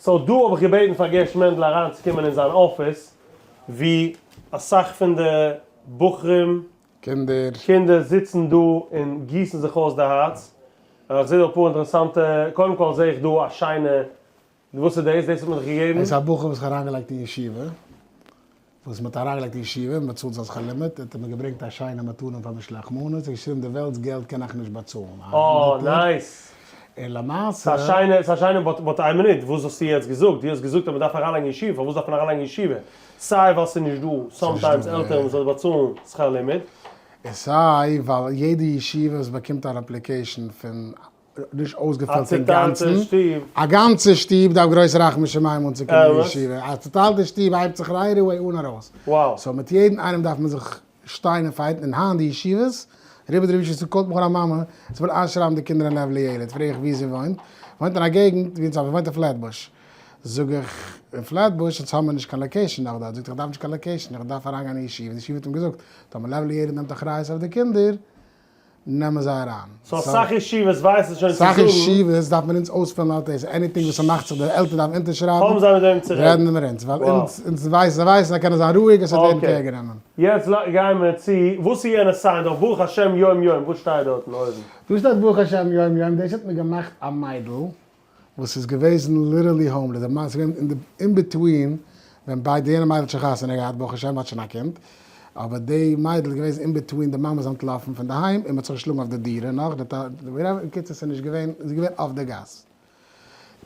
So דא האב איך געבעטן פאר גערש מענדל אריינצוקומען אין זיין אפיס, ווי אסאך פון די בחורים, קינדער. קינדער זיצן דא און גיסן זיך אויס די הארץ. איך זע דא אפאר אינטערעסאנטע, קודם כל זע איך דא א שיינע, וואס איז דאס? דאס האט מען דיך געגעבן? דאס איז א בחור וואס איך האב אריינגעלייגט אין ישיבה, וואס מען האט אריינגעלייגט אין ישיבה, מען באצאלט זיין שכר לימוד, האט ער מיר געברענגט א שיינע מתנה פאר משלוח מנות, ער האט געשריבן די וועלטס געלט קען איך נישט באצאלן, א אה, הונדערטער. Nice! און למעשה. ס'איז א שיינע, ס'איז א שיינע, but but איין מינוט, וואס האסטו יעצט געזאגט? דו האסט געזאגט אז מ'דארף אריינלייגן אין ישיבה, פארוואס דארף מען אריינלייגן אין ישיבה? סיי ווייל ס'איז נישט דא sometimes עלטערן וואס זאלן באצאלן שכר לימוד. און סיי ווייל יעדע ישיבה וואס באקומט אן application פון נישט אויסגעפילט אינגאנצן, א גאנצע שטוב דארף גרויס רחמי שמים אנצוקומען אין ישיבה, א צוטיילטע שטוב הייבט זיך right away אן ארויס, so מיט יעדן איינעם דארף מען זיך שטיין און fight ן, און היינט די ישיבות, רבי דרבי ישעי' ס'קאלט מיך אן א מאמע, זי וויל איינשרייבן די קינדער אין לב לילד, פרעג איך וואו זי וואוינט, וואוינט אין א געגנט ווי אונז האבן, וואוינט אין פלעטבוש, זאג איך, אין פלעטבוש אונז האבן נישט קיין location נאך דארט, זאגט איך דארף נישט קיין location, איך דארף אריינגיין אין ישיבה, די ישיבה האט אים געזאגט, טאמער לב לילד נעמט אחריות אויף די קינדער, נעמען זיי אריין. So אסאך ישיבות ווייסן שוין צו זאגן. אסאך ישיבות דארף מען אונז אויספילן אלע דאס, anything וואס ס'מאכט זיך די עלטערן דארפן אונטערשרייבן, האבן זיי מיט וועם צו רעדן. רעדן מיר אונז, ווייל אונז אונז ווייסן, זיי ווייסן זיי קענען זיין רואיג עס וועט ווערן קעיר גענומען. יעצט גייען מיר צו, וואס איז יענע sign דארט ברוך השם יום יום, וואס שטייט דארטן אויבן? דא שטייט ברוך השם יום יום, דאס האט מיר געמאכט א מיידל וואס איז געוועזן literally homeless, די מאן איז געווען אין די in between ווען ביידע, יענע מיידל האט שוין חתונה געהאט ברוך השם האט שוין א קינד, אבער די מיידל איז געוועזן in between די מאמע איז אנטלאפן פון די היים און מען האט זיך געשלאגן אויף די דירה נאך די טאטע whatever, בקיצור ס'איז נישט געווען, זי איז געווען אויף די גאס.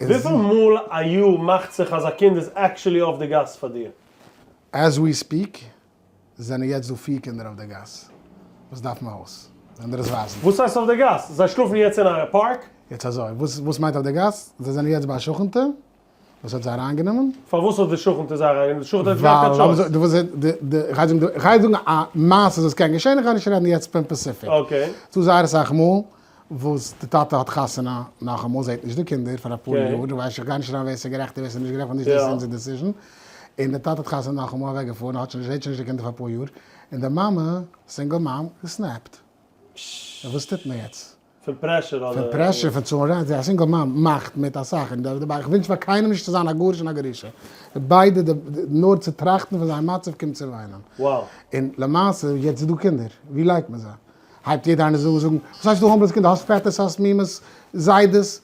און וויפיל זי. מאל א יאר מאכט זיך אז א קינד איז actually אויף די גאס פאר דיר? As we speak זענען יעצט דא פיר קינדער אויף די גאס וואס דארפן א הויז, זענען דיר עס ווייזן. וואס הייסט אויף די גאס? זיי שלאפן יעצט אין א פארק? יעצט אזוי, וואס וואס מיינט אויף די גאס? זיי זענען יעצט ביי א שכנ'טע וואס האט זיי אריינגענומען. פארוואס האט די שכנ'טע זיי אריינגענומען? די שכנ'טע האט נישט געהאט קיין choice. איך גיי זאגן א מעשה וואס קען געשען, איך גיי נישט רעדן יעצט פון specific. ס'דא זייער אסאך מאל וואס די טאטע האט חתונה נאכאמאל, זעט נישט די קינדער פאר אפאר יאר, דו ווייסט איך גיי נישט אריין ווער ס'איז גערעכט און ווער ס'איז נישט גערעכט ווייל נישט דאס איז אונזער decision, און די טאטע האט חתונה נאכאמאל אוועק געפארן האט שוין נישט זעט שוין נישט די קינדער פאר אפאר יאר, און די מאמע, single mom, גע snap ט. און וואס טוט מען יעצט? פון pressure אדער? פון pressure פון צאלן rent, א single mom מאכט מיט אסאך, און דערביי איך ווינטש פאר קיינעם נישט צו זיין א גרוש און א גרושה, ביידע די נאר צו טראכטן פון זייער מצב קומט צו וויינען. און למעשה יעצט איז דא קינדער, ווי לייגט מען זיי? הייבט יעדער איינער זאגן, וואס הייסט דא homeless קינדער, האסט פעטערס האסט מומעס, זיידעס.